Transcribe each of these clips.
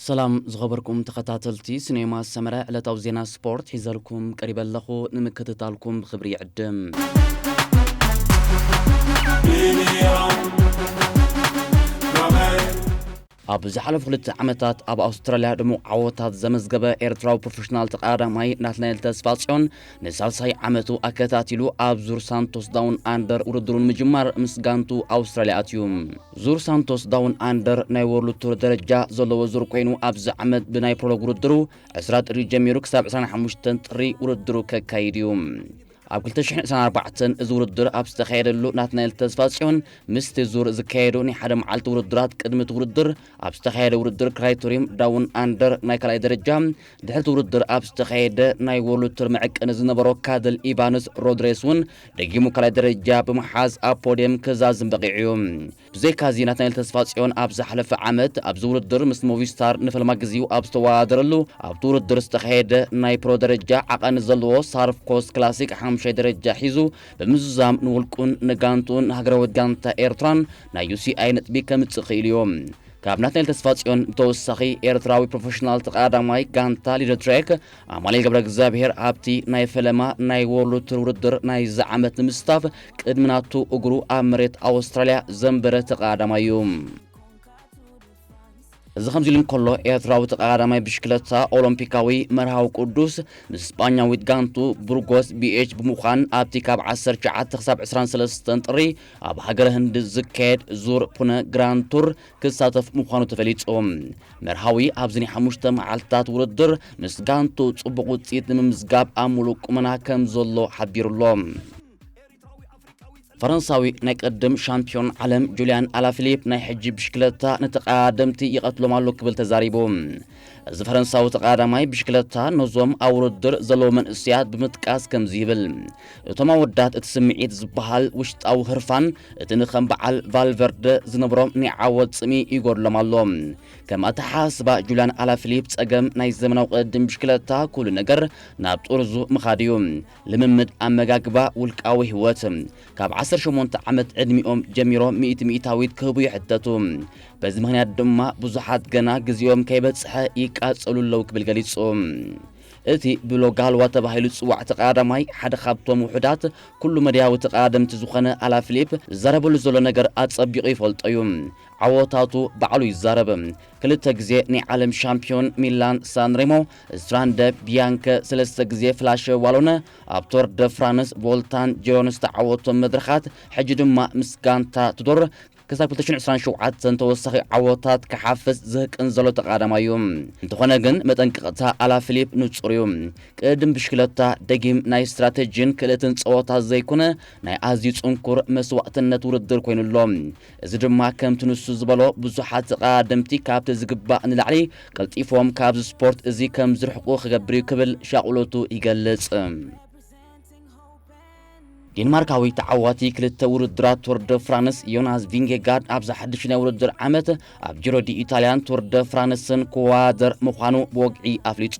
ሰላም ዝኸበርኩም ተኸታተልቲ ሲኔማ ሰመረ፣ ዕለታዊ ዜና ስፖርት ሒዘልኩም ቀሪበ ኣለኹ። ንምክትታልኩም ብኽብሪ ይዕድም። ኣብ ዝሓለፉ ክልተ ዓመታት ኣብ ኣውስትራልያ ድሙቕ ዓወታት ዘመዝገበ ኤርትራዊ ፕሮፌሽናል ተቐዳዳማይ ናትናኤል ተስፋጽዮን ንሳልሳይ ዓመቱ ኣከታቲሉ ኣብ ዙር ሳንቶስ ዳውን ኣንደር ውድድሩ ንምጅማር ምስ ጋንቱ ኣውስትራልያ ኣትዩ። ዙር ሳንቶስ ዳውን ኣንደር ናይ ወርልድ ቱር ደረጃ ዘለዎ ዙር ኮይኑ፣ ኣብዚ ዓመት ብናይ ፕሮሎግ ውድድሩ ዕስራ ጥሪ ጀሚሩ ክሳብ ዕስራን ሓሙሽተን ጥሪ ውድድሩ ከካይድ እዩ። ኣብ ክልተ ሽሕን ዕስራን ኣርባዕተን እዚ ውድድር ኣብ ዝተኻየደሉ፣ ናትናኤል ተስፋጽዮን ምስቲ ዙር ዝካየዱ ናይ ሓደ መዓልቲ ውድድራት፣ ቅድሚ እቲ ውድድር ኣብ ዝተኻየደ ውድድር ክራይቶሪየም ዳውን ኣንደር ናይ ካልኣይ ደረጃ፣ ድሕሪ እቲ ውድድር ኣብ ዝተኻየደ ናይ ወርልድ ቱር መዐቀኒ ዝነበሮ ካድል ኢቫንስ ሮድሬስ እውን ደጊሙ ካልኣይ ደረጃ ብምሓዝ ኣብ ፖድየም ክዛዝም በቒዑ እዩ። ብዘይካዚ፣ ናትናኤል ተስፋጽዮን ኣብ ዝሓለፈ ዓመት ኣብዚ ውድድር ምስ ሞቪስታር ንፈለማ ግዜኡ ኣብ ዝተወዳደረሉ፣ ኣብቲ ውድድር ዝተኻየደ ናይ ፕሮ ደረጃ ዓቐን ዘለዎ ሳርፍ ኮስት ክላሲክ ሓሙሻይ ደረጃ ሒዙ ብምዝዛም ንውልቁን ንጋንቱን ሃገራዊት ጋንታ ኤርትራን ናይ ዩ ሲ ኣይ ነጥቢ ከምጽእ ክኢሉ እዩ። ካብ ናትናኤል ተስፋጽዮን ብተወሳኺ፣ ኤርትራዊ ፕሮፌሽናል ተቐዳዳማይ ጋንታ ሊደትሬክ ኣማኑኤል ገብረ እግዚኣብሔር ኣብቲ ናይ ፈለማ ናይ ወርልድ ቱር ውድድር ናይዚ ዓመት ንምስታፍ ቅድሚ ናቱ እግሩ ኣብ መሬት ኣውስትራልያ ዘንበረ ተቐዳዳማይ እዩ። እዚ ከምዚ ኢሉ እንከሎ፣ ኤርትራዊ ተቐዳዳማይ ብሽክለታ ኦሎምፒካዊ መርሃዊ ቅዱስ ምስ ስጳኛዊት ጋንቱ ቡርጎስ ቢ ኤች ብምዃን ኣብቲ ካብ ዓሰርተ ትሽዓተ ክሳብ ዕስራን ሰለስተን ጥሪ ኣብ ሃገረ ህንዲ ዝካየድ ዙር ፑነ ግራንድ ቱር ክሳተፍ ምዃኑ ተፈሊጹ። መርሃዊ ኣብዚ ናይ ሓሙሽተ መዓልትታት ውድድር ምስ ጋንቱ ጽቡቕ ውጽኢት ንምምዝጋብ ኣብ ምሉእ ቁመና ከም ዘሎ ሓቢሩ ኣሎ። ፈረንሳዊ ናይ ቀደም ሻምፒዮን ዓለም ጁልያን ኣላፊሊፕ ናይ ሕጂ ብሽክለታ ንተቐዳደምቲ ይቐትሎም ኣሎ ክብል ተዛሪቡ። እዚ ፈረንሳዊ ተቐዳዳማይ ብሽክለታ ነዞም ኣብ ውድድር ዘለዉ መንእሰያት ብምጥቃስ ከምዚ ይብል፣ እቶም ኣወዳት እቲ ስምዒት ዝበሃል ውሽጣዊ ህርፋን፣ እቲ ንኸም በዓል ቫልቨርደ ዝነብሮም ናይ ዓወት ጽምኢ ይጎድሎም ኣሎ። ከም ኣተሓሳስባ ጁልያን ኣላፊሊፕ ጸገም ናይ ዘመናዊ ቅድድም ብሽክለታ ኩሉ ነገር ናብ ጥርዙ ምኻድ እዩ። ልምምድ፣ ኣመጋግባ፣ ውልቃዊ ህይወት። ካብ ዓሰርተ ሸሞንተ ዓመት ዕድሚኦም ጀሚሮም ሚእቲ ሚእታዊት ክህቡ ይሕተቱ። በዚ ምኽንያት ድማ ብዙሓት ገና ግዜኦም ከይበጽሐ ይቃጸሉ ኣለዉ ክብል ገሊጹ። እቲ ብሎጋልዋ ተባሂሉ ዝጽዋዕ ተቐዳዳማይ ሓደ ካብቶም ውሑዳት ኩሉ መዳያዊ ተቐዳደምቲ ዝኾነ ኣላፊሊፕ ዝዛረበሉ ዘሎ ነገር ኣጸቢቑ ይፈልጦ እዩ። ዓወታቱ ባዕሉ ይዛረብ። ክልተ ግዜ ናይ ዓለም ሻምፒዮን ሚላን ሳንሬሞ፣ ስትራንደ ቢያንከ፣ ሰለስተ ግዜ ፍላሸ ዋሎነ፣ ኣብ ቶር ደ ፍራንስ፣ ቮልታን ጂሮን ዝተዓወቶም መድረኻት፣ ሕጂ ድማ ምስ ጋንታ ቱዶር ክሳብ ክልተ ሽሕን ዕስራን ሸውዓተን ተወሳኺ ዓወታት ክሓፍስ ዝህቅን ዘሎ ተቐዳዳማይ እዩ። እንተኾነ ግን፣ መጠንቀቕታ ኣላፊሊፕ ንጹር እዩ። ቅድድም ብሽክለታ ደጊም ናይ ስትራተጂን ክእለትን ጸወታ ዘይኮነ፣ ናይ ኣዝዩ ጽንኩር መስዋእትነት ውድድር ኮይኑ ኣሎ። እዚ ድማ ከምቲ ንሱ ዝበሎ፣ ብዙሓት ተቐዳደምቲ ካብቲ ዝግባእ ንላዕሊ ቀልጢፎም ካብዚ ስፖርት እዚ ከም ዝርሕቁ ክገብር እዩ ክብል ሻቕሎቱ ይገልጽ። ዴንማርካዊ ተዓዋቲ ክልተ ውድድራት ቱር ደ ፍራንስ ዮናስ ቪንጌጋርድ ኣብዚ ሓድሽ ናይ ውድድር ዓመት ኣብ ጂሮ ዲ ኢታልያን ቱር ደ ፍራንስን ክወዳደር ምዃኑ ብወግዒ ኣፍሊጡ።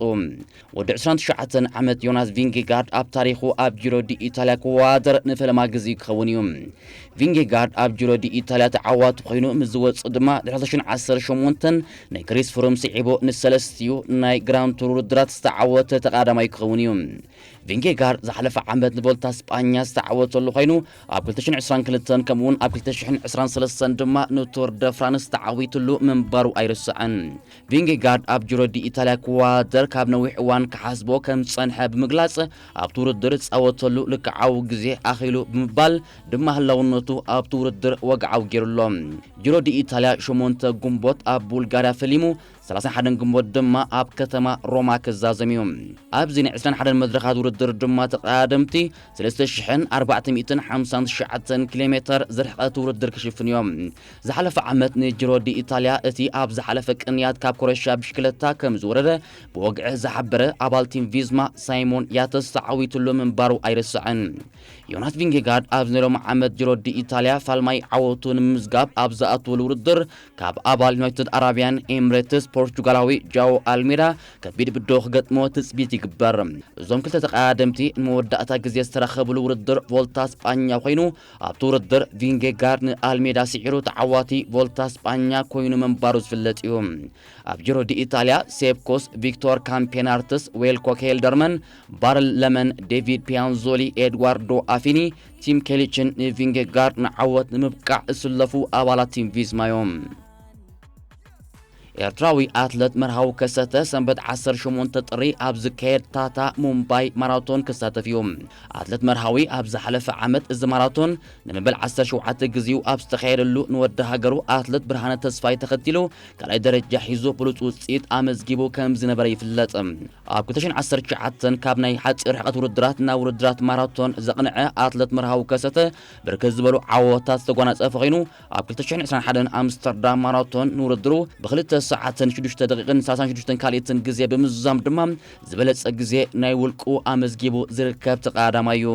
ወዲ ዕስራን ትሽዓተን ዓመት ዮናስ ቪንጌጋርድ ኣብ ታሪኹ ኣብ ጂሮ ዲ ኢታልያ ክወዳደር ንፈለማ ግዜ ክኸውን እዩ። ቪንጌጋርድ ኣብ ጂሮ ዲ ኢታልያ ተዓዋቲ ኮይኑ ምስ ዝወጽእ ድማ ድሕሪ ክልተ ሽሕን ዓሰርተ ሸሞንተን ናይ ግሪስ ፍሩም ስዒቡ ንሰለስቲኡ ናይ ግራንድ ቱር ውድድራት ዝተዓወተ ተቐዳዳማይ ክኸውን እዩ። ቪንጌጋርድ ዝሓለፈ ዓመት ንቮልታ ስጳኛ ዝተዓወተሉ ኮይኑ፣ ኣብ ክልተ ሽሕን ዕስራን ክልተን ከምኡውን ኣብ ክልተ ሽሕን ዕስራን ሰለስተን ድማ ንቱር ደ ፍራንስ ተዓዊትሉ ምንባሩ ኣይርስዕን። ቪንጌጋርድ ኣብ ጂሮ ዲ ኢታልያ ክወዳደር ካብ ነዊሕ እዋን ክሓስቦ ከም ዝጸንሐ ብምግላጽ፣ ኣብቲ ውድድር ዝጻወተሉ ልክዓዊ ግዜ ኣኺሉ ብምባል ድማ ህላውነቱ ኣብቲ ውድድር ወግዓዊ ገይሩ ኣሎ። ጂሮ ዲ ኢታልያ ሸሞንተ ግንቦት ኣብ ቡልጋርያ ፈሊሙ፣ ሰላሳን ሓደን ግንቦት ድማ ኣብ ከተማ ሮማ ክዛዘም እዩ። ኣብዚ ናይ ዕስራን ሓደን መድረኻት ውድድር ድማ ተቐዳደምቲ ሰለስተ ሽሕን ኣርባዕተ ሚእትን ሓምሳን ትሽዓተን ኪሎ ሜተር ዝርሕቐት ውድድር ክሽፍኑ እዮም። ዝሓለፈ ዓመት ንጂሮ ዲ ኢታልያ እቲ ኣብ ዝሓለፈ ቅንያት ካብ ኮረሻ ብሽክለታ ከም ዝወረደ ብወግዒ ዝሓበረ ኣባል ቲም ቪዝማ ሳይሞን ያተስ ተዓዊትሉ ምንባሩ ኣይርስዕን። ዮናስ ቪንጌጋርድ ኣብዚ ናይ ሎሚ ዓመት ጂሮ ዲ ኢታልያ ፋልማይ ዓወቱ ንምምዝጋብ ኣብ ዝኣትወሉ ውድድር ካብ ኣባል ዩናይትድ ኣራብያን ኤምሬትስ ፖርቹጋላዊ ጃኦ ኣልሜዳ ከቢድ ብድሆ ክገጥሞ ትጽቢት ይግበር። እዞም ክልተ ተቐዳደምቲ ንመወዳእታ ግዜ ዝተራኸብሉ ውድድር ቮልታ ስጳኛ ኮይኑ፣ ኣብቲ ውድድር ቪንጌጋርድ ንኣልሜዳ ስዒሩ ተዓዋቲ ቮልታ ስጳኛ ኮይኑ ምንባሩ ዝፍለጥ እዩ። ኣብ ጂሮ ዲ ኢታልያ ሴፕኮስ፣ ቪክቶር ካምፔናርትስ፣ ዌልኮ ኬልደርመን፣ ባርል ለመን፣ ዴቪድ ፒያንዞሊ፣ ኤድዋርዶ ኣፊኒ፣ ቲም ኬሊችን ንቪንጌጋርድ ንዓወት ንምብቃዕ ዝስለፉ ኣባላት ቲም ቪዝማ እዮም። ኤርትራዊ ኣትለት መርሃዊ ከሰተ ሰንበት ዓሰርተ ሸሞንተ ጥሪ ኣብ ዝካየድ ታታ ሙምባይ ማራቶን ክሳተፍ እዩ። ኣትለት መርሃዊ ኣብ ዝሓለፈ ዓመት እዚ ማራቶን ንመበል ዓሰርተ ሸውዓተ ግዜኡ ኣብ ዝተኻየደሉ ንወዲ ሃገሩ ኣትለት ብርሃነ ተስፋይ ተኸቲሉ ካልኣይ ደረጃ ሒዙ ብሉጽ ውጽኢት ኣመዝጊቡ ከም ዝነበረ ይፍለጥ። ኣብ ክልተ ሽሕን ዓሰርተ ትሽዓተን ካብ ናይ ሓጺር ርሕቀት ውድድራት ናብ ውድድራት ማራቶን ዘቕንዐ ኣትለት መርሃዊ ከሰተ ብርክት ዝበሉ ዓወታት ዝተጓናጸፈ ኮይኑ፣ ኣብ ክልተ ሽሕን ዕስራን ሓደን ኣምስተርዳም ማራቶን ንውድድሩ ብክልተ ሰዓትን ሽዱሽተ ደቂቕን ሰላሳን ሽዱሽተን ካልኢትን ግዜ ብምዝዛም ድማ ዝበለጸ ግዜ ናይ ውልቁ ኣመዝጊቡ ዝርከብ ተቐዳዳማይ እዩ።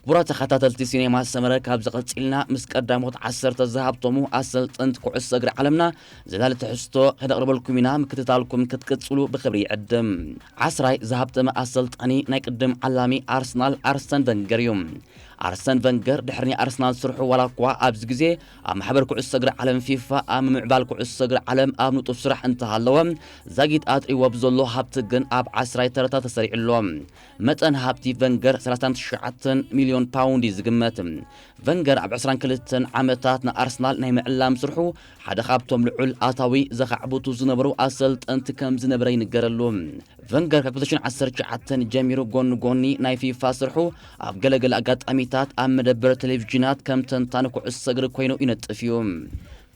ክቡራት ተኸታተልቲ ሲኔማ ሰመረ፣ ካብ ዝቐጺልና ምስ ቀዳሞት ዓሰርተ ዝሃብቶሙ ኣሰልጠንቲ ኩዕሶ እግሪ ዓለምና ዘላሊ ትሕዝቶ ከነቕርበልኩም ኢና። ምክትታልኩም ክትቅጽሉ ብኽብሪ ይዕድም። ዓስራይ ዝሃብተመ ኣሰልጣኒ ናይ ቅድም ዓላሚ ኣርሰናል ኣርሰን ቨንገር እዩ። ኣርሰን ቨንገር ድሕሪ ናይ ኣርሰናል ስርሑ ዋላ እኳ ኣብዚ ግዜ ኣብ ማሕበር ኩዕሶ እግሪ ዓለም ፊፋ ኣብ ምምዕባል ኩዕሶ እግሪ ዓለም ኣብ ንጡፍ ስራሕ እንተሃለወ፣ ዛጊት ኣጥሪዎ ብዘሎ ሃብቲ ግን ኣብ ዓስራይ ተረታ ተሰሪዑ ኣሎ። መጠን ሃብቲ ቨንገር ሰላሳን ትሽዓተን ሚልዮን ፓውንድ እዩ ዝግመት። ቨንገር ኣብ ዕስራን ክልተን ዓመታት ንኣርሰናል ናይ ምዕላም ስርሑ ሓደ ካብቶም ልዑል ኣታዊ ዘኻዕብቱ ዝነበሩ ኣሰልጠንቲ ከም ዝነበረ ይንገረሉ። ቨንገር ካብ ክልተ ሽሕን ዓሰርተ ትሽዓተን ጀሚሩ ጎኒ ጎኒ ናይ ፊፋ ስርሑ ኣብ ገለገለ ኣጋጣሚታት ኣብ መደበር ቴሌቪዥናት ከም ተንታኒ ኩዕሶ እግሪ ኮይኑ ይነጥፍ እዩ።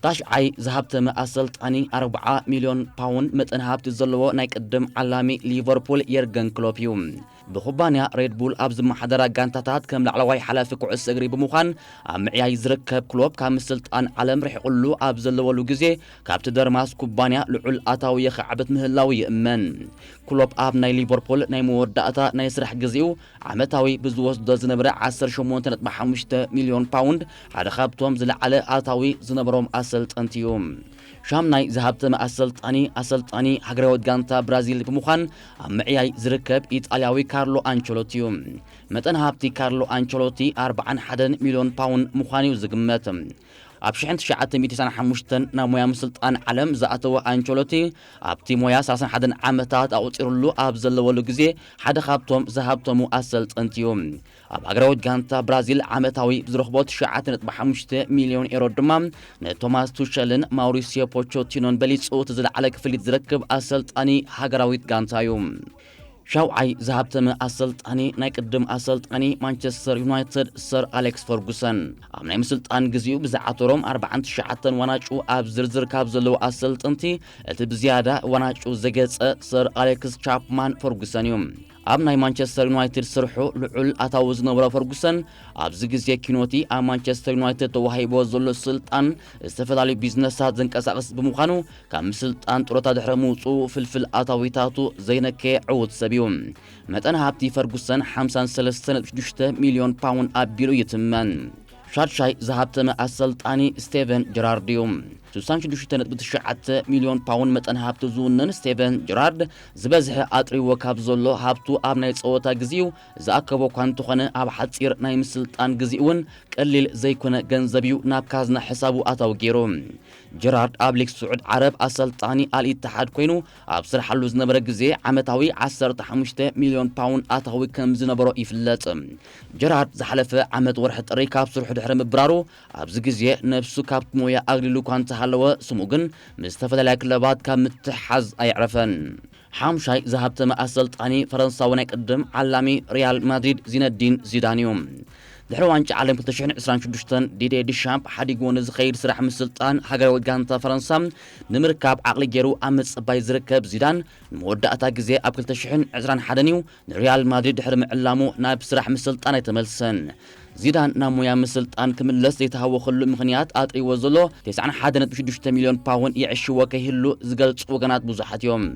ታሽዓይ ዝሃብተመ ኣሰልጣኒ ኣርብዓ ሚልዮን ፓውንድ መጠን ሃብቲ ዘለዎ ናይ ቅድም ዓላሚ ሊቨርፑል የርገን ክሎፕ እዩ። ብኩባንያ ሬድ ቡል ኣብ ዝመሓደራ ጋንታታት ከም ላዕለዋይ ሓላፊ ኩዕሶ እግሪ ብምዃን ኣብ ምዕያይ ዝርከብ ክሎፕ ካብ ምስልጣን ዓለም ርሒቑሉ ኣብ ዘለወሉ ግዜ ካብቲ ደርማስ ኩባንያ ልዑል ኣታዊ የኻዕብት ምህላዉ ይእመን። ክሎፕ ኣብ ናይ ሊቨርፑል ናይ መወዳእታ ናይ ስራሕ ግዜኡ ዓመታዊ ብዝወስዶ ዝነበረ ዓሰርተ ሸሞንተ ነጥቢ ሓሙሽተ ሚልዮን ፓውንድ ሓደ ካብቶም ዝለዓለ ኣታዊ ዝነበሮም ኣሰልጠንቲ እዩ። ሻምናይ ዝሃብተመ ኣሰልጣኒ፣ ኣሰልጣኒ ሃገራዊት ጋንታ ብራዚል ብምዃን ኣብ ምዕያይ ዝርከብ ኢጣልያዊ ካርሎ ኣንቸሎቲ እዩ። መጠን ሃብቲ ካርሎ ኣንቸሎቲ ኣርብዓን ሓደን ሚልዮን ፓውንድ ምዃኑ እዩ ዝግመት። ኣብ ሽሕን ትሽዓተ ሚእትን ተስዓን ሓሙሽተን ናብ ሞያ ምስልጣን ዓለም ዝኣተወ ኣንቸሎቲ ኣብቲ ሞያ ሰላሳን ሓደን ዓመታት ኣቑጺሩሉ ኣብ ዘለወሉ ግዜ ሓደ ካብቶም ዝሃብተሙ ኣሰልጠንቲ እዩ። ኣብ ሃገራዊት ጋንታ ብራዚል ዓመታዊ ብዝረኽቦ ትሽዓተ ነጥቢ ሓሙሽተ ሚልዮን ኤሮ ድማ ንቶማስ ቱሸልን ማውሪሲዮ ፖቾቲኖን በሊጹ እቲ ዝለዓለ ክፍሊት ዝረክብ ኣሰልጣኒ ሃገራዊት ጋንታ እዩ። ሻውዓይ ዝሃብተመ ኣሰልጣኒ ናይ ቅድም ኣሰልጣኒ ማንቸስተር ዩናይትድ ሰር ኣሌክስ ፈርጉሰን። ኣብ ናይ ምስልጣን ግዜኡ ብዝዓተሮም ኣርባዓን ትሽዓተን ዋናጩ ኣብ ዝርዝር ካብ ዘለዉ ኣሰልጠንቲ እቲ ብዝያዳ ዋናጩ ዘገጸ ሰር ኣሌክስ ቻፕማን ፈርጉሰን እዩ። ኣብ ናይ ማንቸስተር ዩናይትድ ስርሑ ልዑል ኣታዊ ዝነበሮ ፈርጉሰን ኣብዚ ግዜ ኪኖቲ ኣብ ማንቸስተር ዩናይትድ ተዋሂቦ ዘሎ ስልጣን ዝተፈላለዩ ቢዝነሳት ዘንቀሳቕስ ብምዃኑ ካብ ምስልጣን ጡረታ ድሕሪ ምውፅኡ ፍልፍል ኣታዊታቱ ዘይነከየ ዕዉት ሰብ እዩ። መጠን ሃብቲ ፈርጉሰን ሓምሳን ሰለስተን ነጥቢ ሽዱሽተ ሚልዮን ፓውንድ ኣቢሉ ይትመን። ሻድሻይ ዝሃብተመ ኣሰልጣኒ ስቴቨን ጀራርድ እዩ። ስሳን ሽዱሽተ ነጥቢ ትሽዓተ ሚልዮን ፓውንድ መጠን ሃብቲ ዝውንን ስቴቨን ጀራርድ ዝበዝሐ ኣጥሪዎ ካብ ዘሎ ሃብቱ ኣብ ናይ ጸወታ ግዜኡ ዝኣከቦ እኳ እንተኾነ ኣብ ሓጺር ናይ ምስልጣን ግዜኡ እውን ቀሊል ዘይኮነ ገንዘብ እዩ ናብ ካዝና ሕሳቡ ኣታዊ ገይሩ። ጀራርድ ኣብ ሊግ ስዑድ ዓረብ ኣሰልጣኒ ኣልኢትሓድ ኮይኑ ኣብ ስርሓሉ ዝነበረ ግዜ ዓመታዊ ዓሰርተ ሓሙሽተ ሚልዮን ፓውንድ ኣታዊ ከም ዝነበሮ ይፍለጥ። ጀራርድ ዝሓለፈ ዓመት ወርሒ ጥሪ ካብ ስርሑ ድሕሪ ምብራሩ ኣብዚ ግዜ ነብሱ ካብቲ ሞያ ኣግሊሉ እኳ እንተሃለወ ስሙ ግን ምስ ዝተፈላለያ ክለባት ካብ ምትሓዝ ኣየዕረፈን። ሓምሻይ ዝሃብተመ ኣሰልጣኒ ፈረንሳዊ ናይ ቅድም ዓላሚ ሪያል ማድሪድ ዚነዲን ዚዳን እዩ። ድሕሪ ዋንጫ ዓለም ክልተ ሽሕን ዕስራን ሽዱሽተን ዲዴ ዲሻምፕ ሓዲግዎ ንዝኸይድ ስራሕ ምስልጣን ሃገራዊ ጋንታ ፈረንሳ ንምርካብ ዓቕሊ ገይሩ ኣብ ምጽባይ ዝርከብ ዚዳን ንመወዳእታ ግዜ ኣብ ክልተ ሽሕን ዕስራን ሓደን እዩ ንሪያል ማድሪድ ድሕሪ ምዕላሙ ናብ ስራሕ ምስልጣን ኣይተመልሰን። ዚዳን ናብ ሞያ ምስልጣን ክምለስ ዘይተሃወኸሉ ምኽንያት ኣጥሪዎ ዘሎ ተስዓን ሓደን ነጥቢ ሽዱሽተ ሚልዮን ፓውንድ የዕሽዎ ከይህሉ ዝገልጹ ወገናት ብዙሓት እዮም።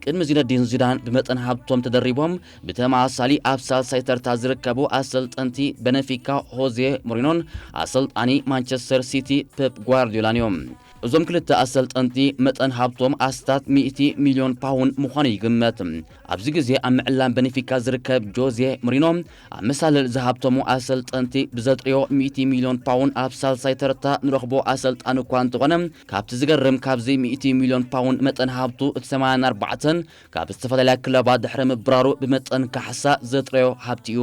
ቅድሚ ዚነዲን ዚዳን ብመጠን ሃብቶም ተደሪቦም ብተመሳሳሊ ኣብ ሳልሳይ ተርታ ዝርከቡ ኣሰልጠንቲ በነፊካ ሆዜ ሞሪኖን ኣሰልጣኒ ማንቸስተር ሲቲ ፔፕ ጓርዲዮላን እዮም። እዞም ክልተ ኣሰልጠንቲ መጠን ሃብቶም ኣስታት ሚእቲ ሚልዮን ፓውንድ ምዃኑ ይግመት። ኣብዚ ግዜ ኣብ ምዕላም በኔፊካ ዝርከብ ጆዜ ሞሪኖ፣ ኣብ መሳልል ዝሃብተሙ ኣሰልጠንቲ ብዘጥርዮ ሚእቲ ሚልዮን ፓውንድ ኣብ ሳልሳይ ተርታ ንረኽቦ ኣሰልጣኒ እኳ እንተኾነ፣ ካብቲ ዝገርም ካብዚ ሚእቲ ሚልዮን ፓውንድ መጠን ሃብቱ እቲ ሰማንያን ኣርባዕተን ካብ ዝተፈላለያ ክለባት ድሕሪ ምብራሩ ብመጠን ካሕሳ ዘጥረዮ ሃብቲ እዩ።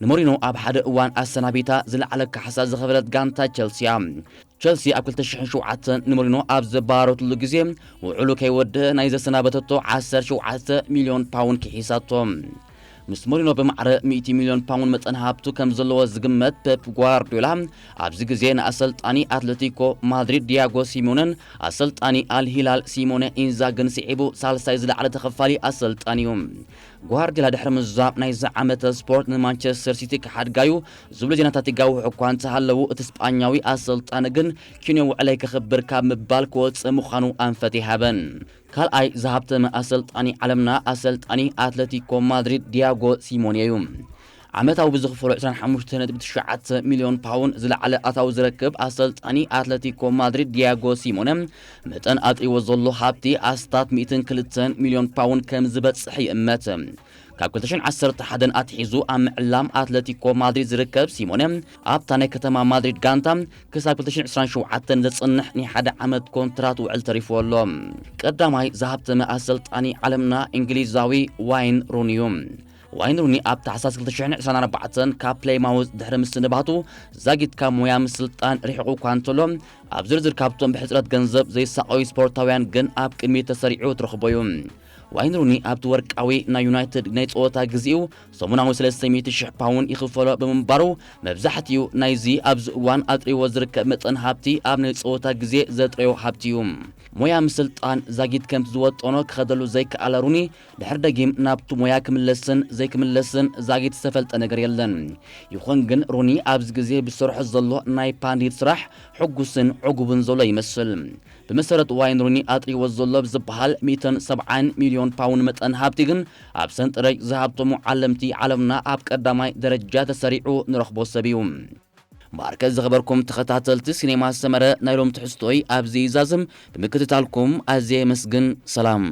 ንሞሪኖ ኣብ ሓደ እዋን ኣሰናቢታ ዝለዓለ ካሕሳ ዝኸፈለት ጋንታ ቸልሲ እያ። ቸልሲ ኣብ ክልተ ሽሕን ሸውዓተን ንሞሪኖ ኣብ ዘባረረትሉ ግዜ ውዕሉ ከይወድእ ናይ ዘሰናበተቶ ዓሰርተ ሸውዓተ ሚልዮን ፓውንድ ክሒሳቶ። ምስ ሞሪኖ ብማዕረ ሚእቲ ሚልዮን ፓውንድ መጠን ሃብቱ ከም ዘለዎ ዝግመት ፔፕ ጓርዲዮላ ኣብዚ ግዜ ንኣሰልጣኒ ኣትሌቲኮ ማድሪድ ዲያጎ ሲሞነን ኣሰልጣኒ ኣልሂላል ሲሞነ ኢንዛግን ስዒቡ ሳልሳይ ዝለዓለ ተኸፋሊ ኣሰልጣኒ እዩ። ጓርዲዮላ ድሕሪ ምዛም ናይዚ ዓመተ ስፖርት ንማንቸስተር ሲቲ ክሓድጋዩ ዝብሉ ዜናታት ይጋውሑ እኳ እንተሃለዉ፣ እቲ ስጳኛዊ ኣሰልጣኒ ግን ኪንዮ ውዕለይ ከኽብር ካብ ምባል ክወፅእ ምዃኑ ኣንፈት ይሃበን። ካልኣይ ዝሃብተመ ኣሰልጣኒ ዓለምና ኣሰልጣኒ ኣትለቲኮ ማድሪድ ዲያጎ ሲሞኔ እዩ። ዓመታዊ ብዝኽፈሎ ዕስራን ሓሙሽተ ነጥቢ ትሽዓተ ሚልዮን ፓውንድ ዝለዓለ ኣታዊ ዝረክብ ኣሰልጣኒ ኣትለቲኮ ማድሪድ ዲያጎ ሲሞነ መጠን ኣጥሪዎ ዘሎ ሃብቲ ኣስታት ሚእትን ክልተን ሚልዮን ፓውንድ ከም ዝበጽሕ ይእመት። ካብ ክልተ ሽሕን ዓሰርተ ሓደን ኣትሒዙ ኣብ ምዕላም ኣትለቲኮ ማድሪድ ዝርከብ ሲሞነ ኣብታ ናይ ከተማ ማድሪድ ጋንታ ክሳብ ክልተ ሽሕን ዕስራን ሸውዓተን ዘጽንሕ ናይ ሓደ ዓመት ኮንትራት ውዕል ተሪፍዎ ኣሎ። ቀዳማይ ዝሃብተመ ኣሰልጣኒ ዓለምና እንግሊዛዊ ዋይን ሩኒ እዩ። ዋይን ሩኒ ኣብ ታሕሳስ ክልተ ሽሕን ዕስራን ኣርባዕተን ካብ ፕሌይማውዝ ድሕሪ ምስንባቱ ዛጊት ካብ ሞያ ምስልጣን ርሒቑ እኳ እንተሎ፣ ኣብ ዝርዝር ካብቶም ብሕጽረት ገንዘብ ዘይሳቐዩ ስፖርታውያን ግን ኣብ ቅድሚት ተሰሪዑ ትረኽቦ እዩ። ዋይን ሩኒ ኣብቲ ወርቃዊ ናይ ዩናይትድ ናይ ጸወታ ግዜኡ ሰሙናዊ ሰለስተ ሚእቲ ሽሕ ፓውንድ ይኽፈሎ ብምንባሩ፣ መብዛሕትኡ ናይዚ ኣብዚ እዋን ኣጥሪዎ ዝርከብ መጠን ሃብቲ ኣብ ናይ ጸወታ ግዜ ዘጥረዮ ሃብቲ እዩ። ሞያ ምስልጣን ዛጊት ከምቲ ዝወጠኖ ክኸደሉ ዘይከኣለ ሩኒ፣ ድሕሪ ደጊም ናብቲ ሞያ ክምለስን ዘይክምለስን ዛጊት ዝተፈልጠ ነገር የለን። ይኹን ግን ሩኒ ኣብዚ ግዜ ብዝሰርሖ ዘሎ ናይ ፓንዲት ስራሕ ሕጉስን ዕጉብን ዘሎ ይመስል። ብመሰረት ዋይን ሩኒ ኣጥሪዎ ዘሎ ብዝበሃል ሚእትን ሰብዓን ሚልዮን ፓውንድ መጠን ሃብቲ ግን ኣብ ሰንጠረዥ ዝሃብተሙ ዓለምቲ ዓለምና ኣብ ቀዳማይ ደረጃ ተሰሪዑ ንረኽቦ ሰብ እዩ። ማርከስ ዝኸበርኩም ተኸታተልቲ ሲኔማ ሰመረ ናይ ሎም ትሕዝቶይ ኣብዚ ይዛዝም። ብምክትታልኩም ኣዝየ የመስግን። ሰላም።